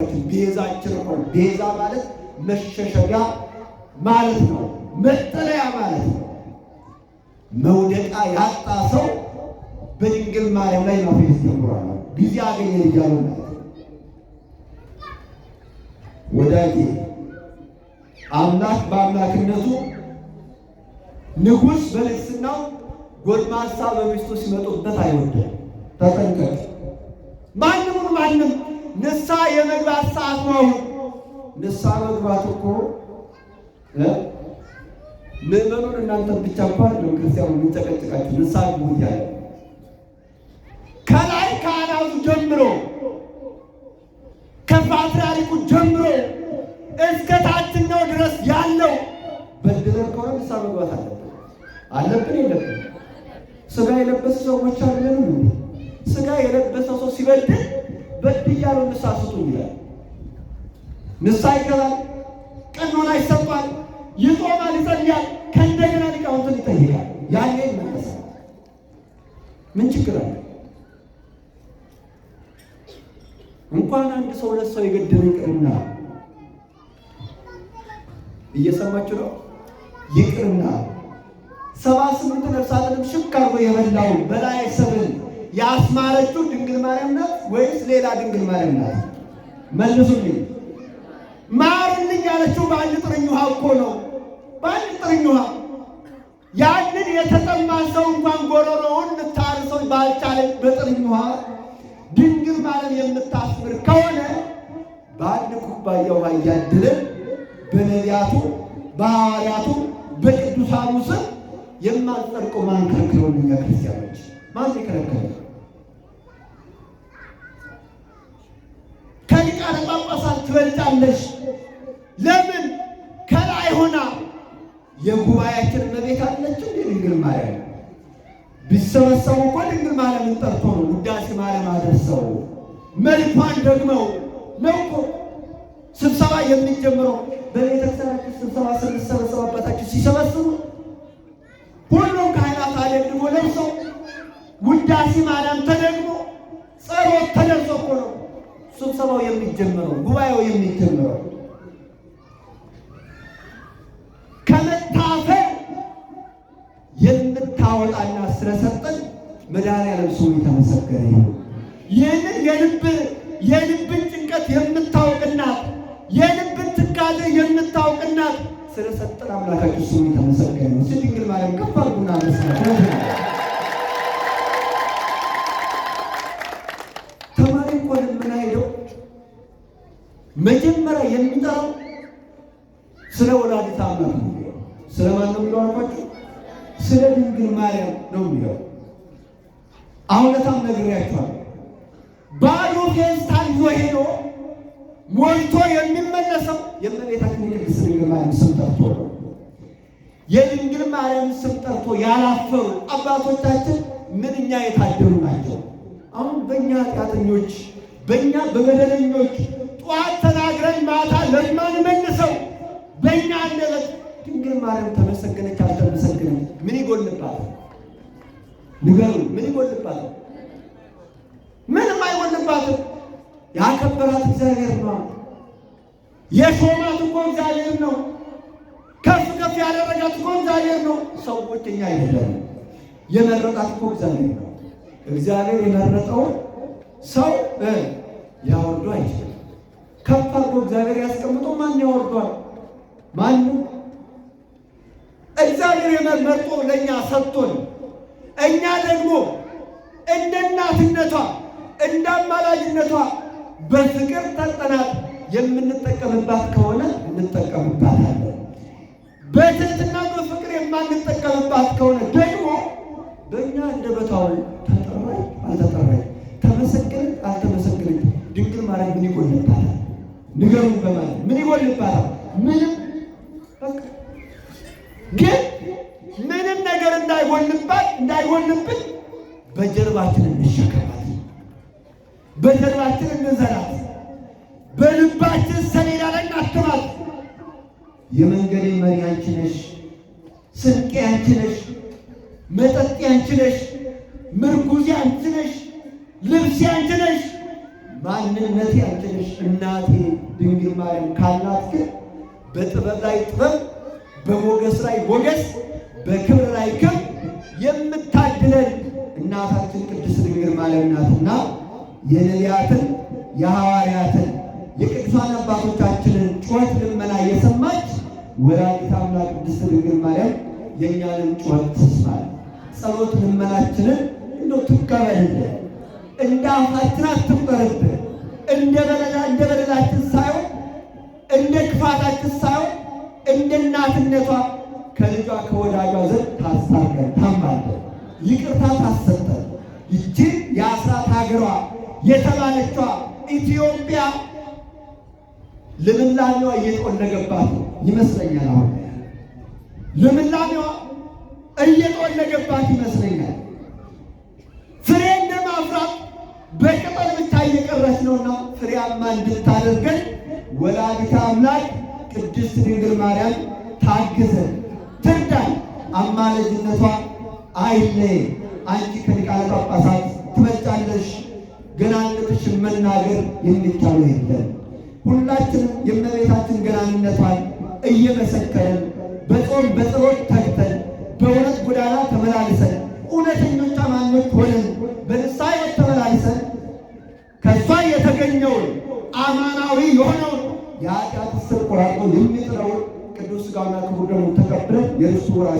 ቤዛችን እኮ ነው። ቤዛ ማለት መሸሸጊያ ማለት ነው፣ መጠለያ ማለት ነው። መውደቃ ያጣ ሰው በድንግል ማርያም ላይ ማፌዝ ጀምሯል። ጊዜ አገኘ እያሉ ማለት ነው። ወዳጄ አምላክ በአምላክነቱ፣ ንጉሥ በንግስናው፣ ጎልማሳ በሚስቱ ሲመጡበት አይወድም። ተጠንቀቅ። ማንም ማንም ንስሐ የመግባት ሰዓት ነው። አሁን ንስሐ መግባት እኮ ምዕመኑን እናንተን ብቻ እኮ አይደለም ክርስቲያኑ የሚጨቀጭቃችሁ ንስሐ ግቡ እያለ። ከላይ ካህናቱ ጀምሮ፣ ከፓትርያርኩ ጀምሮ እስከ ታችኛው ድረስ ያለው በድለን ከሆነ ንስሐ መግባት አለብን። አለብን የለብን? ስጋ የለበሱ ሰዎች አይደለንም እንዴ? ስጋ የለበሰ ሰው ሲበድል በድያለሁ ንስሐ ስጡኝ ይላል። ንስሐ ይገባል፣ ቀኖና ይሰጣል፣ ይጾማል፣ ይጸልያል፣ ከእንደገና ሊቃውንትን ይጠይቃል። ያኔ ይመለሳል። ምን ችግር አለ? እንኳን አንድ ሰው ሁለት ሰው የገደለ ይቅርና፣ እየሰማችሁ ነው? ይቅርና 78 ነፍሳትንም ሽክ አድርጎ የበላው በላይ ሰብል ያስማረችው ድንግል ማርያም ናት ወይስ ሌላ ድንግል ማርያም ናት? መልሱልኝ። ማርልኝ ያለችው በአንድ ጥርኝ ውሃ እኮ ነው። በአንድ ጥርኝ ውሃ ያንን የተጠማ ሰው እንኳን ጎሮሮውን ልታርሰው ባልቻለች በጥርኝ ውሃ ድንግል ማርያም የምታስምር ከሆነ፣ በአንድ ኩባያ ውሃ እያደለን በነቢያቱ፣ በሐዋርያቱ፣ በቅዱሳኑ ስም የማንጸድቀው ማን ከልክሎን? እኛ ክርስቲያኖች ማን የከለከለ? ከሊቃነ ጳጳሳት ትበልጫለሽ። ለምን? ከላይ ሆና የጉባኤያችን እመቤት አለችው እንዴ ድንግል ማርያም። ቢሰበሰቡ እኮ ድንግል ማርያምን ጠርቶ ነው፣ ውዳሴ ማርያም አደርሰው መልኳን ደግመው ነው እኮ ስብሰባ የሚጀምረው። በቤተክርስቲያናችን ስብሰባ ስንሰበሰብ አባታችን ሲሰበስቡ ሁሉም ካህናት አደግድጎ ለብሰው ውዳሴ ማርያም ተደግሞ ጸሎት ተደርሶ እኮ ነው ስብሰባው የሚጀምረው፣ ጉባኤው የሚጀምረው። ከመታፈር የምታወጣና ስለሰጠን መድኃኒዓለም ስሙ የተመሰገነ ይሁን። ይህንን የልብን ጭንቀት የምታውቅ እናት፣ የልብን ትካዜ የምታውቅ እናት ስለሰጠን አምላካችን ስሙ የተመሰገነ ይሁን። እስኪ ድንግል ማርያም ከፍ አድርጉና አመስግኑ። ተማሪ እኮ ልመና ሄደው መጀመሪያ የሚጠራው ስለ ወላዲተ አምላክ ነው የሚለው። ስለ ማን ነው የሚለው አልኳችሁ? ስለ ድንግል ማርያም ነው የሚለው። አሁን ለታም ነግሬያችኋለሁ። ባዶ ፌስታል ይዞ ሄዶ ሞልቶ የሚመለሰው የእመቤታችን የቅድስት ድንግል ማርያም ስም ጠርቶ ነው። የድንግል ማርያም ስም ጠርቶ ያላፈሩ አባቶቻችን ምንኛ የታደሉ ናቸው። አሁን በእኛ ኃጢአተኞች፣ በእኛ በበደለኞች፣ ጠዋት ተናግረን ማታ ለማንመልሰው በእኛ አንደበት ድንግል ማርያም ተመሰገነች አልተመሰገነች ምን ይጎልባታል? ንገሩ፣ ምን ይጎልባታል? ምንም አይጎልባትም። ያከበራት እግዚአብሔር ነው። የሾማት እኮ እግዚአብሔር ነው። ከፍ ከፍ ያደረጋት እኮ እግዚአብሔር ነው። ሰዎች እኛ አይደለም። የመረጣት እኮ እግዚአብሔር ነው። እግዚአብሔር የመረጠውን ሰው ሊያወርዱ አይችልም። ከፍ አድርጎ እግዚአብሔር ያስቀምጠው ማን ያወርዷል? ማንም። እግዚአብሔር የመርጦ ለእኛ ሰጥቶን እኛ ደግሞ እንደ እናትነቷ፣ እንደ አማላጅነቷ በፍቅር ጠርጠናት የምንጠቀምባት ከሆነ እንጠቀምባታለን። በትህትና በፍቅር የማንጠቀምባት ከሆነ ደግሞ በእኛ አንደበታው ተጠራች አልተጠራች፣ ተመሰገነች አልተመሰገነች ድንግል ማርያም ምን ይጎልባታል? ንገሩን በማለት ምን ይጎልባታል? ምንም። በቃ ግን ምንም ነገር እንዳይጎልባት እንዳይጎልብን በጀርባችን እንሸከማት፣ በጀርባችን እንዘራት፣ በልባችን ሰሌዳ ላይ እናትማት። የመንገዴ መሪ አንቺ ነሽ፣ ስንቄ አንቺ ነሽ፣ መጠጤ አንቺ ነሽ፣ ምርኩዜ አንቺ ነሽ፣ ልብሴ አንቺ ነሽ። ማንነቴ አንቺ ነሽ እናቴ ድንግል ማርያም ካልናት ግን በጥበብ ላይ ጥበብ፣ በሞገስ ላይ ሞገስ፣ በክብር ላይ ክብር የምታድለን እናታችን ቅድስት ድንግል ማርያም ናትና የነቢያትን የሐዋርያትን የቅዱሳን አባቶቻችንን ጩኸት ልመና የሰማች ወላዲተ አምላክ ቅድስት ድንግል ማርያም የእኛንም ጩኸት ትስማል። ጸሎት ልመናችንን እንደው ትቀበልልን። እንደ አፋችን አትቁጠርብን። እንደ በደላችን ሳይሆን እንደ ክፋታችን ሳይሆን እንደ እናትነቷ ከልጇ ከወዳጇ ዘንድ ታስታርቀን፣ ታማልደን፣ ይቅርታ ታሰጠን። ይችን የአስራት ሀገሯ የተባለችዋ ኢትዮጵያ ልምላሜዋ እየጠወለገባት ይመስለኛል። አሁን ልምላሜዋ እየጠወለገባት ይመስለኛል። ፍሬ እንደማፍራት በቅጠል ብቻ እየቀረች ነውና ፍሬያማ እንድታደርገን ወላዲተ አምላክ ቅድስት ድንግል ማርያም ታግዘን ትርዳን። አማላጅነቷ አይለየን። አንቺ ከሊቃነ ጳጳሳት ትበልጫለሽ። ገናንነትሽን መናገር የሚቻለው የለም። ሁላችንም የእመቤታችን ገናንነቷን እየመሰከርን በጾም በጸሎት ተግተን በእውነት ጎዳና ተመላልሰን እውነተኞች አማኞች ሆነን በንስሐ ሕይወት ተመላልሰን ከእሷ የተገኘውን አማናዊ የሆነውን የኃጢአት ስር ቆራርጦ የሚጥለውን ቅዱስ ሥጋውና ክቡር ደሙን ተቀብለን የእርሱ ወራሽ